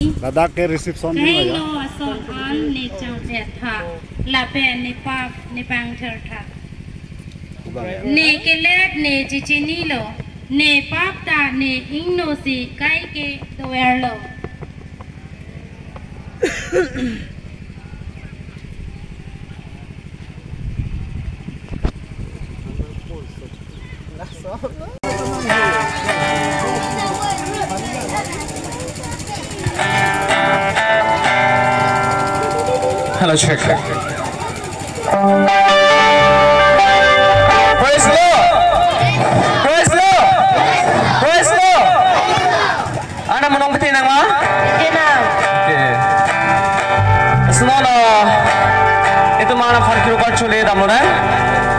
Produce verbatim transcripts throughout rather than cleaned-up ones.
Ladak ke reception ding lo ya. Kahingno ason an ne changpet tha, lapen ne pap ne pangthir tha. Kubang ya. Ne kelep ne chechinilo, ne pap ta ne ingno si kaike doverlo. Hello, check. Praise the Lord. Praise the Lord. Praise the Lord. Ana monong piti nang ma? Piti nang. Okay. Sino na itu mana phan kiro kar chole damlo na?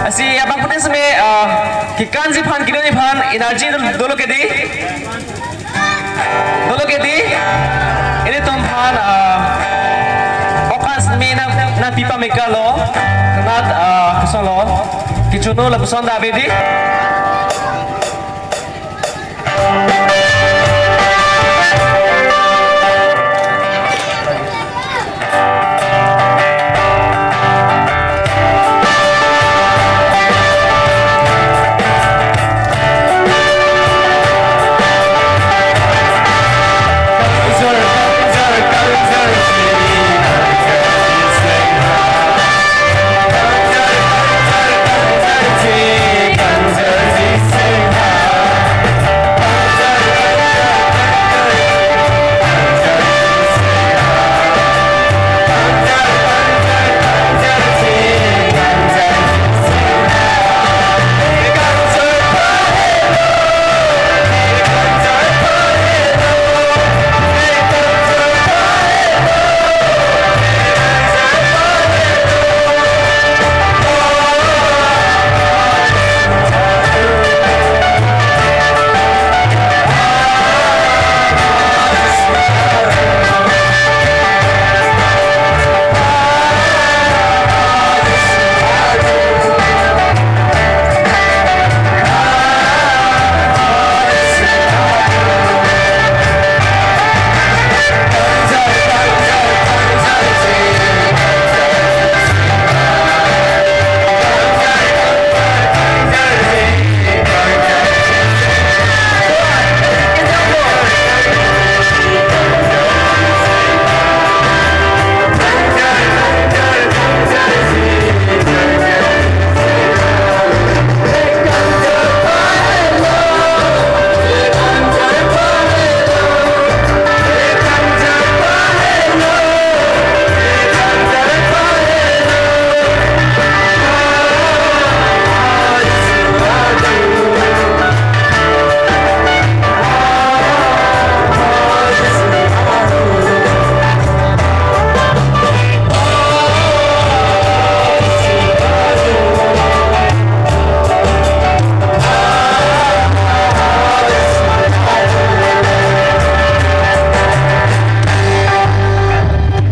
Asi abang piti seme, ah, kekanji phan, kedunji phan energy dolo ke dei. Dolo ke dei. Ilitum phan, ah, okas me na, na pipa meka lo. Kenat, ah, kosonlo. Kichunu lapuson da bedi.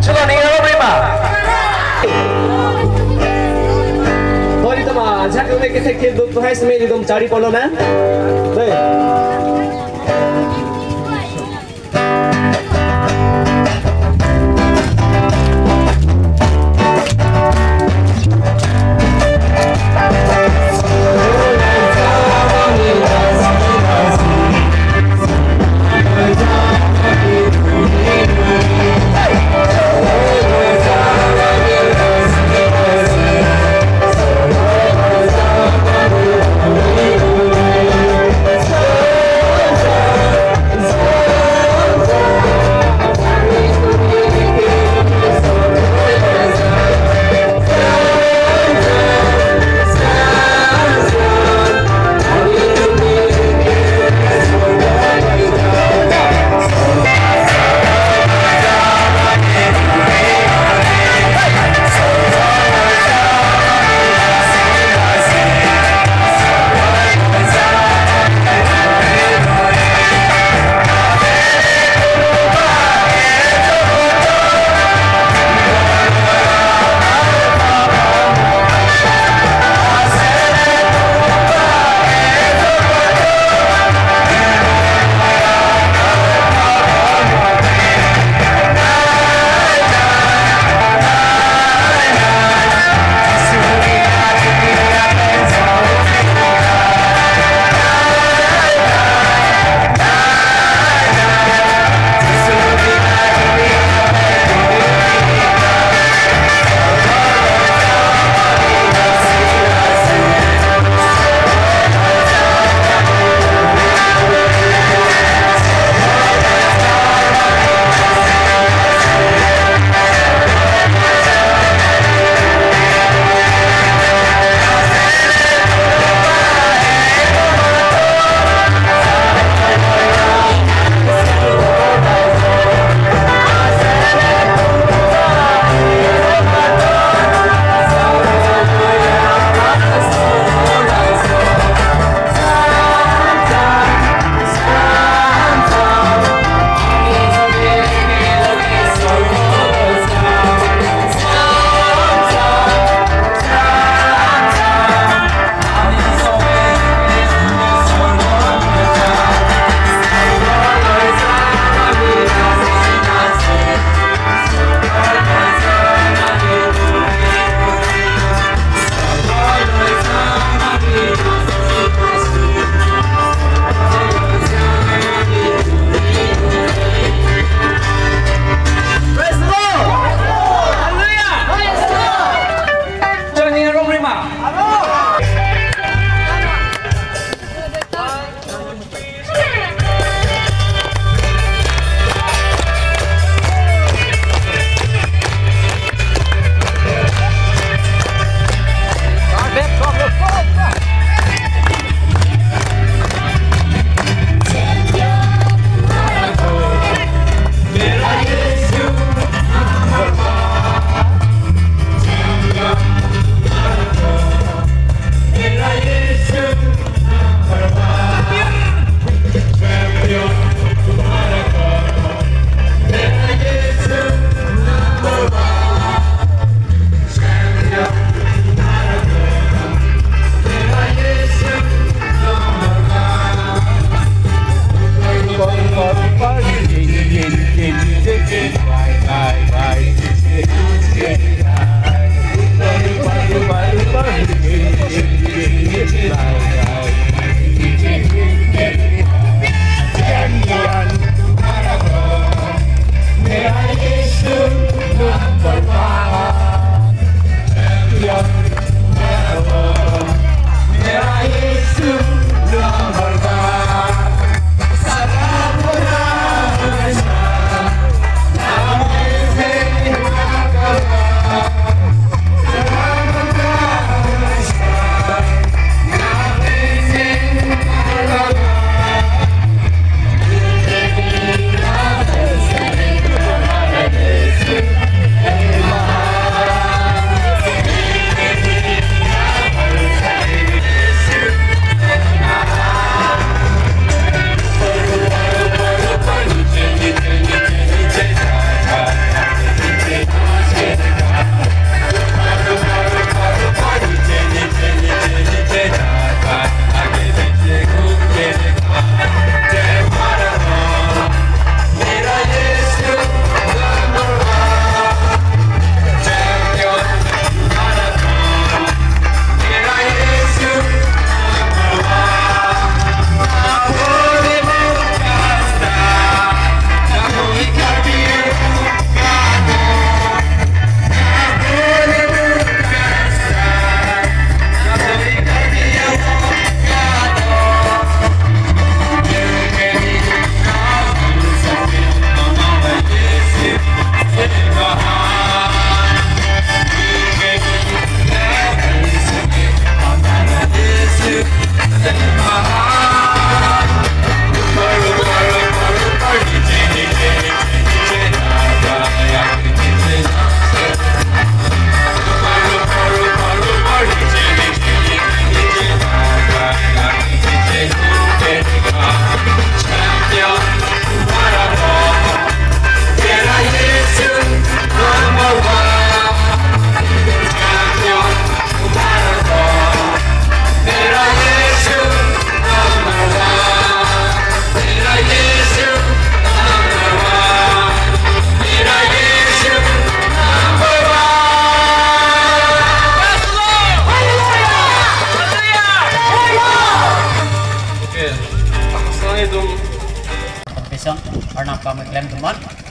Chalo, ning aro beri ma. Hori tama, ajak kami kita kil duk tuhai semai di dom cari polo na. Baik.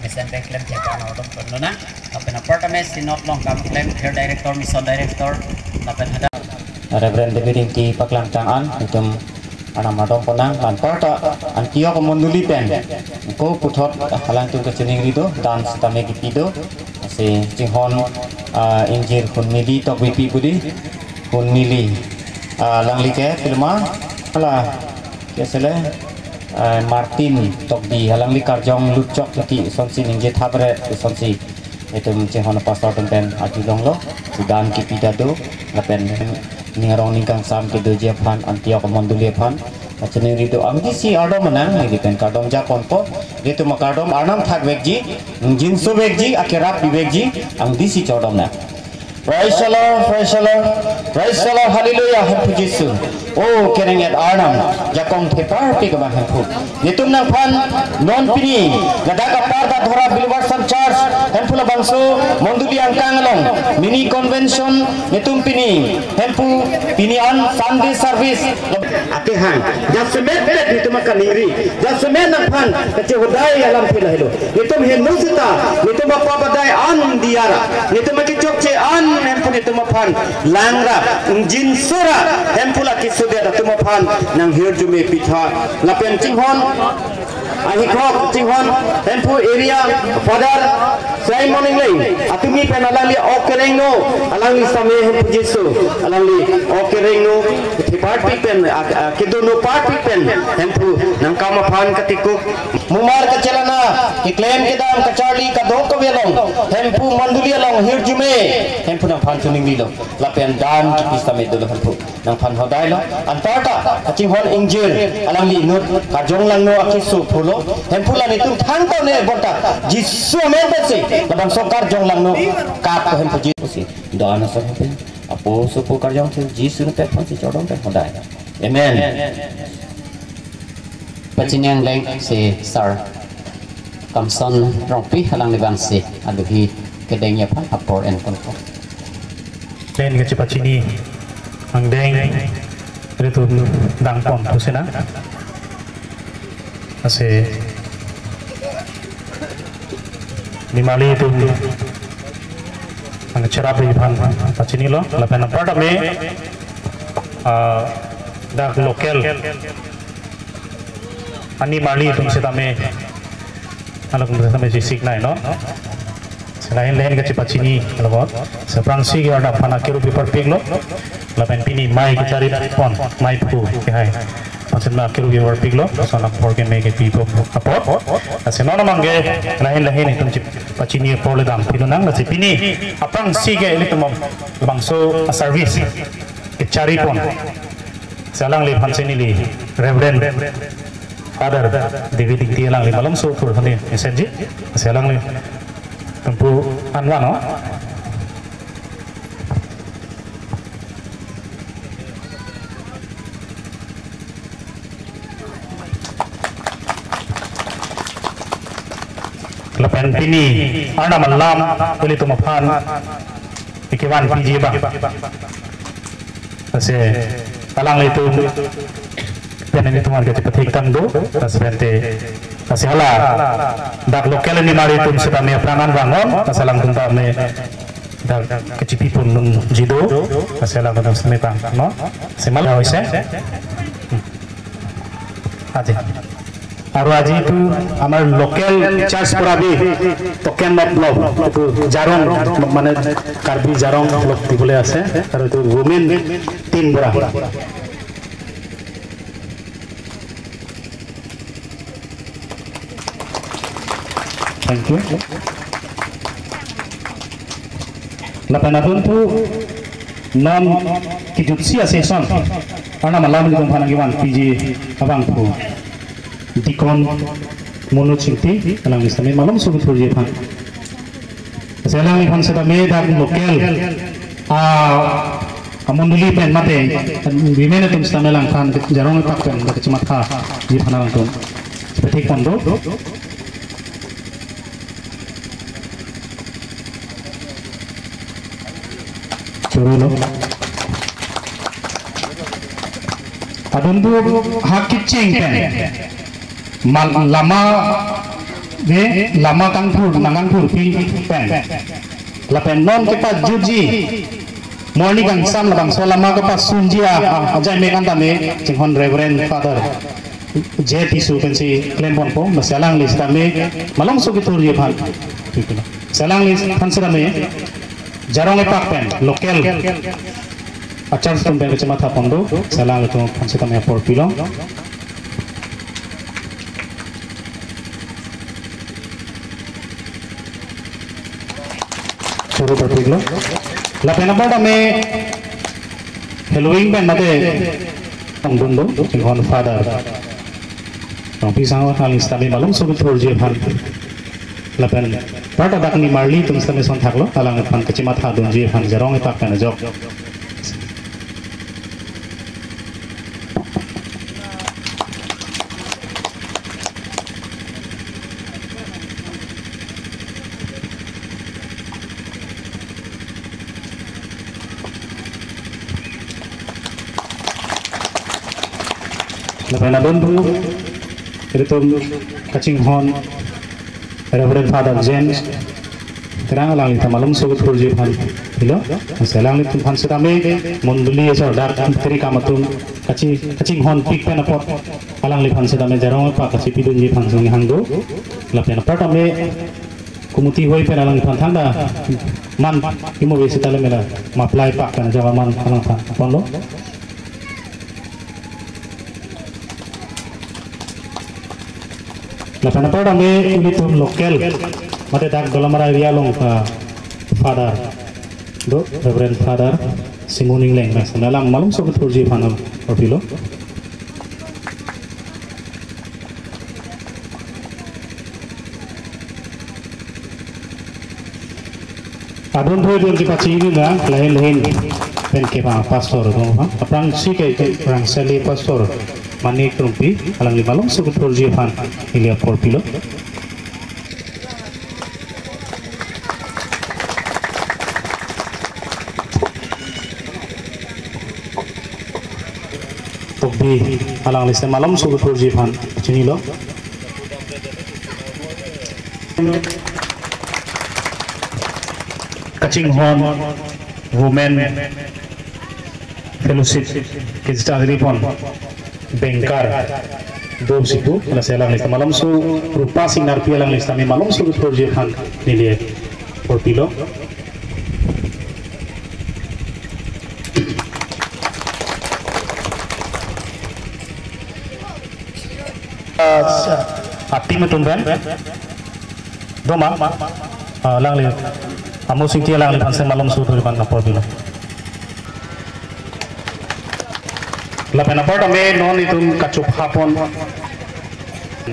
Mesen pen klemkle aphan ardom pon lonang. Lapen apar tame Synod along kam klem, Care Director, Mission Director, lapen hadak Reverend David Ingti paklang tang an, itum arnam ardom pon nang, anparta Antiok mondoli pen ko puthot alangtum kachiningri do, dan sitame kipi do, si chinghon, ah, ingjir Hunmili Tokbipi budi, Hunmili, ah, alangli ke pilma, hala ke sele, ah, Martin Tokbi, alangli karjong lutchok titi, sonsi ningje thapre, sonsi itum chinghon pastor atum pen arjulonglo, si dan kipi ta do, lapen ning arong ning kangsam kedoji aphan, Antiok mondoli aphan kachiningri do, angdisi ardom nang, neli pen kardom japonpo, itum akardom arnam thakvekji, jinso vekji, akerap pivekji, angdisi chardom nang. Praise the Lord, praise the Lord, praise the Lord, hallelujah, Hemphu Jisu. O kereng-et arnam, jakong theparpik abang Hemphu. Netum nangphan non pini, ladak apar Dadhora Believers Church, Hemphu labangso mondoli angkang along mini convention, netum pini, Hemphu pini an Sunday service. Akehang, jasemet bet netum akaningri, jasemet nangphan kachehodai alam phi lahelo. Netum heno sita, netum apa badai an diara, netum akechokche an Hemphu netum aphan langra, ingjinso ra, Hemphu la kesodet atum aphan nanghirjume pitha, lapen chinghon ahikhok chinghon Hemphu area Father Simon Ingleng, atumi pen alangli okerengno, alangli same Hemphu Jisu, alangli okerengno, theparpik pen, a, a, kedono parpik pen, Hemphu nangkam aphan katikuk. Mumar kachelana, keklem kedam kacharli kadokave along, Hemphu mondoli along hirjume, Hemphu nangphan chiningrilo, lapen dan kipi sitame dolo Hemphu. Nangphan hodailo, anparta, kachinghon ingjir, alangli inut, karjong langno akeso pulo, Hemphu la netum thangta ne bonta, Jisu amen pensi, labangso karjong langno, kap Hemphu Jisu si, doan asal Hemphu, apo sopo karjong si, Jisu ne pet phan si chodong pen hodai. Amen. Pachini angdeng si Sir Kamson Rongpi, alangli abang si aluhi kedengji aphan apor enponpo. Pen kachepachini angdeng ilitum dangpon pusi nang. Lasi nimarli atum nangcherapji aphan pachinilo, lapen apar tame, ah, dak local animarli atum sitame, alangtum sitame chesik nai, no? Si lahin lahin kachepachini, along. Si aphrangsi ke arnam aphan akiru piparpiklo, lapen pini mei kecharipon, mei phu kehai. Aphan sitame akiru piparpiklo, sonam apor keme kepipo apot. Lasi non amang ke lahin lahin itum chepachini apor le dam pilo nang, lasi pini aphrangsi ke ilitum labangso a-service kecharipon. Si alangliphan si neli Reverend Father David Ingti alangli malomso thur honi mesenji. Si alangli tumpu anwa no. Lapen pini arnam alam ilitum aphan kevanpiji abang. Lasi alanglitum pen ilitum an kachepathik tang do, lasi pente, lasi hala dak local animal itum sitame apran an vangon, lasi alangtum tame dak kachepipon longji do, lasi alangtum sitame pang, no? Semal hoise. Hmm. Aji. Aru aji itu amar local church purabi token of love itu jarong, mane Karbi jarong love dibole ase, aru itu women tin bora. Thank you. Lapen adun tu non kijutsi a-session arnam alam ilitum aphan kevanpiji abang pu Deacon Monu Chingti, alangli sitame malomso thurji aphan. Lasi alangliphan sitame dak local a, amondoli pen mate women atum sitame alangphan jarong apak pen dak chemathaji aphan alangtum chepathik pon do. Chorolo. Adun tu ha kecheng pen. Mal-, lama Ve lama kangthur, nang kangthurpi pen. Lapen non kepajutji, morni kangsam labangso lama kepasunji a, a, ajai me kan tame, chinghon Reverend Father J Tisso pensi klemponpo, masi alangli sitame malomso kethurji aphan. Si alangli aphan sitame, jarong epak pen, local a-church atum pen kachematha pon do, si alanglitum aphan sitame apor pilong. Choro perpik lo. Lapen apar tame Halloween pen mate tongdun do, chinghon Father Rongpi Sangho, alangli sitame malomso kethurji aphan. Lapen apar ta dak nimarli atum sitame son thaklo, alangphan kachematha dunji aphan jarong epak pen ajok. Lapen adon pu, ilitum kachinghon Reverend Father James Terang, alangli ta malomso kethurji aphan pilo. Lasi alanglitum aphan sitame mondoli asor dak tiri kam atum kachi, kachinghon pik pen apot alangliphan sitame jarong epak kachipidunji aphan sung hang do. Lapen apar tame committee hoi pen alangliphan thangta man imo ve sita le mela maplai pak pen ajok aman alangphan ponlo. Lapen apar tame ilitum local mate dak Dolamara area along, ah, Father do, Reverend Father Simon Engleng, lasi alang malomso kethurji aphan apor pilo. Adon thoi dun kepachini na lahin lahin pen kepang pastor do, ha? Aphrangsi ke Rangsali pastor Manik Rongpi, alangli malomso kethurji aphan neli apor pilo. Tokbi, alangli sitame malomso kethurji aphan chinilo. Kachinghon Women Fellowship kejita ripon bengkar do sipu, lasi alangli sitame malomso, Rupa Singnarpi, alangli sitame malomso kethurji aphan neli apor pilo. Ah, sa-, a-team atum pen. Doma, ah, alangli, Amo Singti, alangliphan si malomso kethurji aphan apor pilo. Lapen apar tame non itum kachopha pon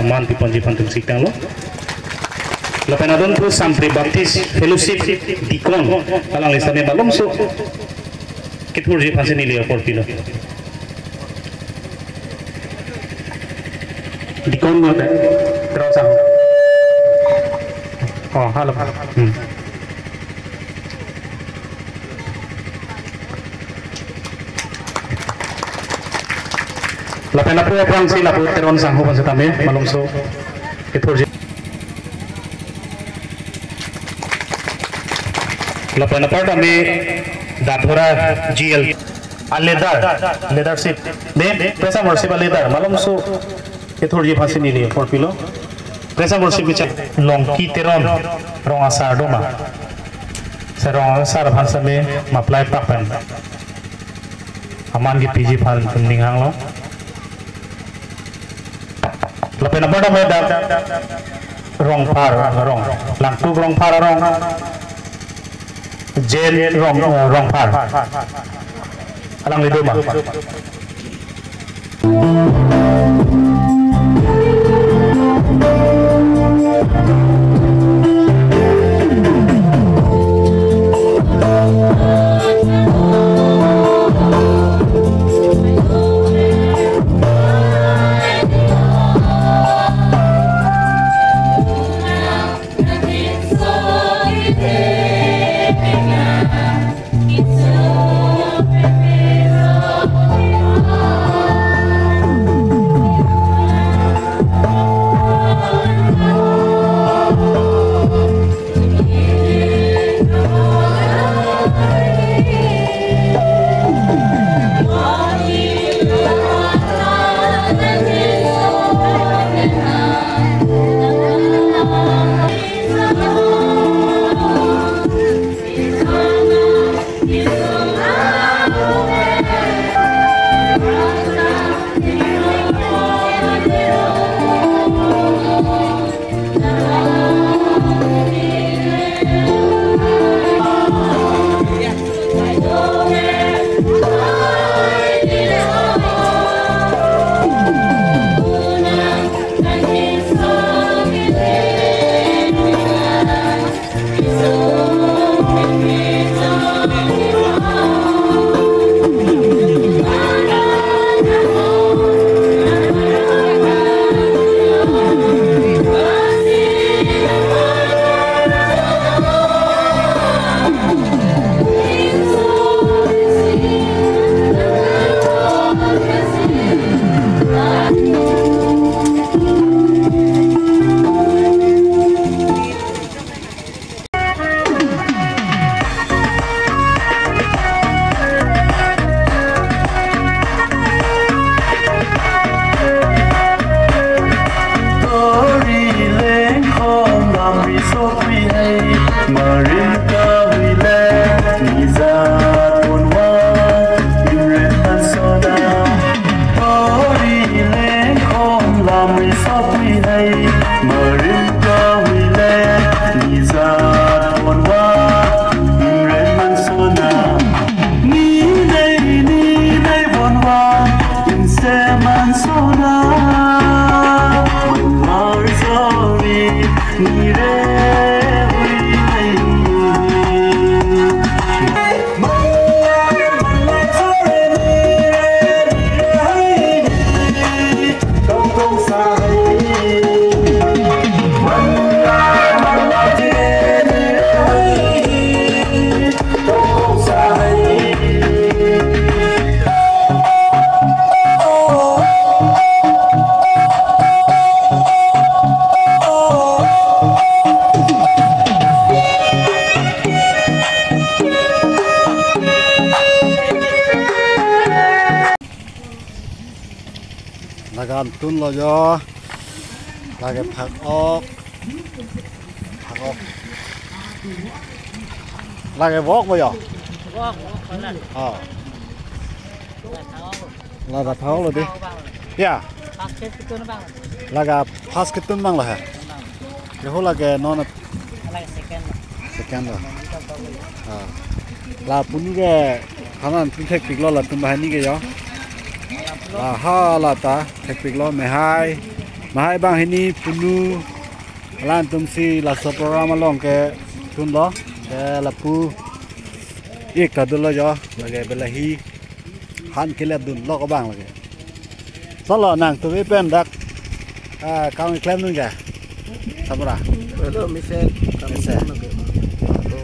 man piponji aphan itum siktanglo. Lapen adon pu Sampri Baptist Fellowship Deacon, alangli sitame malomso kethurji aphan si neli apor pilo. Deacon mate, Teron Sangho. Oh, halo. Hmm. Lapen lapu aphrangsi lapu Teron Sangho aphan sitame malomso kethurji. Lapen apar tame Dathora G L a-leader, leadership. Ne, praise and worship a-leader malomso kethurji aphan si neli apor pilo. Praise and worship bichar Longki Teron, rong asar doma. Si rong asar aphan sitame maplai pak pen aman kepiji aphan itum ning hanglo. Lapen apar tame dak Rongphar arong, Langtuk Rongphar arong, Jen Rong, eh, Rongphar. Alangli doma. Marim kavile nijat ponvan inret man sona. Tori lengkhom lam risot ri hai. Marim kavile nijat ponvan inret man sona. Ni nei ni nei ponvan inse man sona. Manlar sori ni re hui nei. Lake an tunlo jo. Lake phak-ok. Phak-ok. Lake vok bo jo. Vok, vok, vok. Oh. Lake phak-ok. Lake phak-ok lo dei. Ya. Pas ke pitun bang. Lake pas ke pitun bang lo he. Bang. Keho lake non. Lake second lo. Second lo. Ah. La punu ke hanan pun thekpiklo latum banghini ke jo. La ha la ta thekpiklo mehai. Mehai banghini punu. Alantumsi laso program along ke tunlo. Ke lapu ik ta dolo jo. Lake belahi. Han kelet dunlok abang lake. Solo nangtum pen dak, ah, kang klemdun ke. Samra. Hello, Michelle. Kami Michelle. Klemdun ke. To,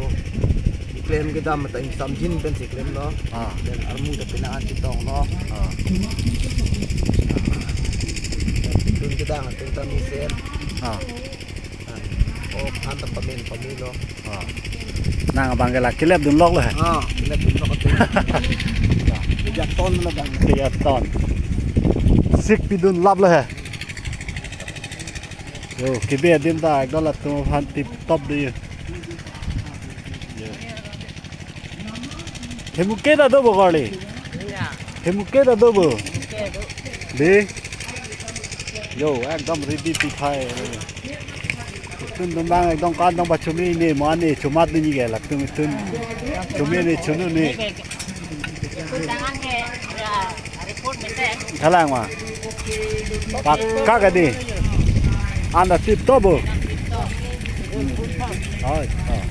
klem kedam ta ingsamjin pensi klemlo. Ah. Pen armu ta pina an chetonglo. Ah. Dun kedam ta Michelle. Ah. Oh, han ta pamen pamelo. Ah. Nang abang ke la kelet dunlok lo he. Ah, kelet dunlok atu. Kejaton lo bang. Kejaton. Sik pidun lap lo he. Yo, kibe adim ta ekdom latum aphan tip top dei. Yo. Hemuke ta do bo kali. Iya. Hemuke ta do bo. Hemuke do. Dei. Yo, ekdom ready pithai. Tun dum bang ekdom kan dong ba chumi ne mo ne chumat ne ke latum tun. Chumi ne chunu ne. Kalang ma. Pak ka ka dei. Anda tip top bo. Hmm. Oi, oh.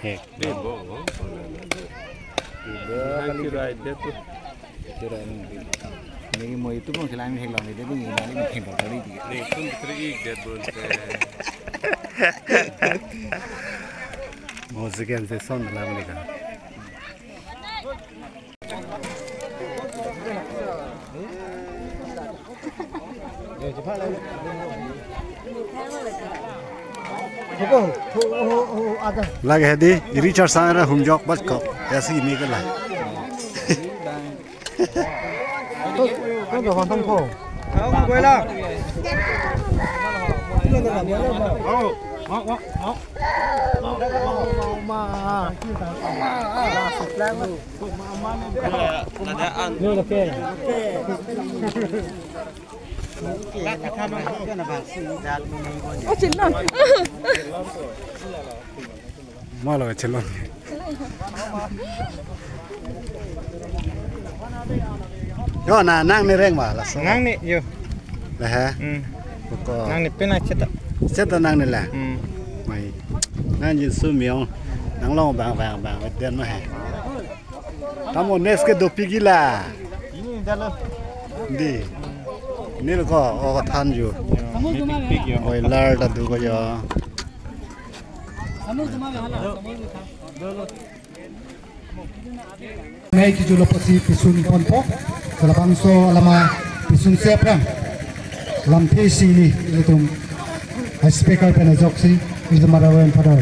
Hek. Neli mo itu pun kelang heklong itu pun ini ini heklong tadi dia. Mo sekian season dalam ni kan. Lake hedi, iri char sang ra hungjok bat ko. Ya si ini ke la. Kau kau kau kau. Kau kau bola. Malo chelon. Yo na nang ne reng ma laso. Nang ne yo. Lah ha. Hmm. Ko. Nang ne pena cheta. Cheta nang ne la. Hmm. Mai. Nang jin su miong. Nang long bang bang bang den ma he. Tamo next ke dopik la. Ini dalo. Di. Ini lo ko o than ju. Oi lar ta du ko jo. Nei kijulo pasi pisun ponpo, kalabangso alama pisun seprang. Lamthe sili ilitum high speaker pen ajoksi, is the mother and father.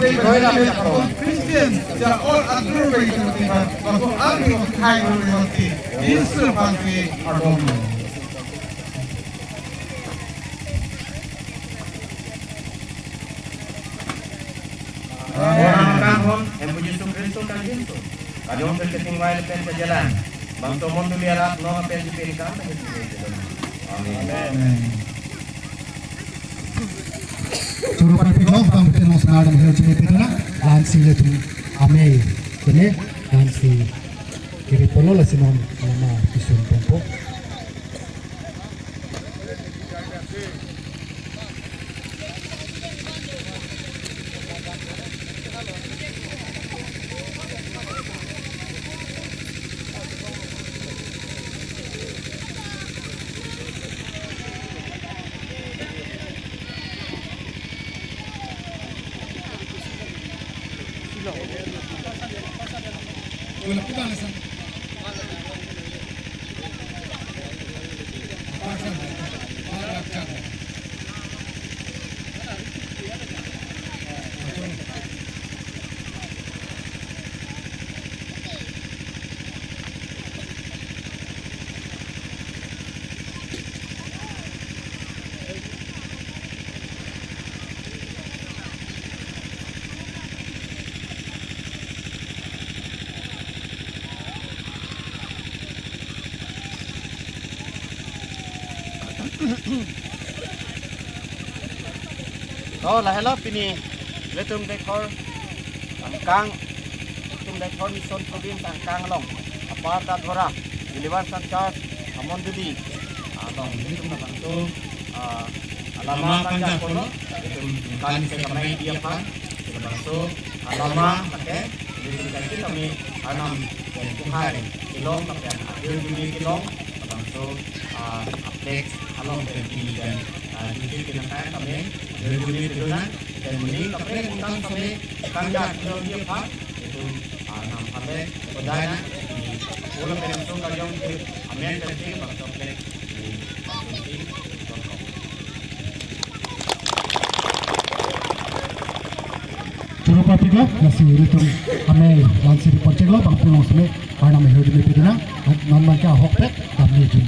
Christian, they are all agree with the people, but for us, we have to hang on the Jisu abang ke ardom. Orang kan hon, Hemphu Jisu Kristo kan Jisu. Kajong ke ketingwai pen kejalan. Bangso mondoli arat no pen jipin kan. Amen. Choro parpik lo, bang pute nong senar dam hel chini pute na, lansi le tu amei. Kene, lansi kiri polo lasi non, nama pisun pompo. To lahelo pini ilitum Deithor angkang, ilitum Deithor Mission Province angkang along, Upper Dadhora, Universal Church amondoli along ilitum labangso, ah, alama kangjak polo, ilitum ningkan isi kamei aphan, labangso alama lake ilitum kachini kami Arnam pen kuhai kelong lapen ahirjume kelong labangso, ah, flex along pen pini pen, ah, juji kenangkai kami ahirjume kedona pen muni kaprek utang kami kangjak kelongji aphan ilitum, ah, Arnam aphan le kodana pini pula pen so kajong ke amen pen ke bangso flex di pangkunti. Choro papiklo, lasi ilitum amei lansiri poncheklo, bang pulang seme Arnam ahirjume pedona, non man ke ahokpet damji.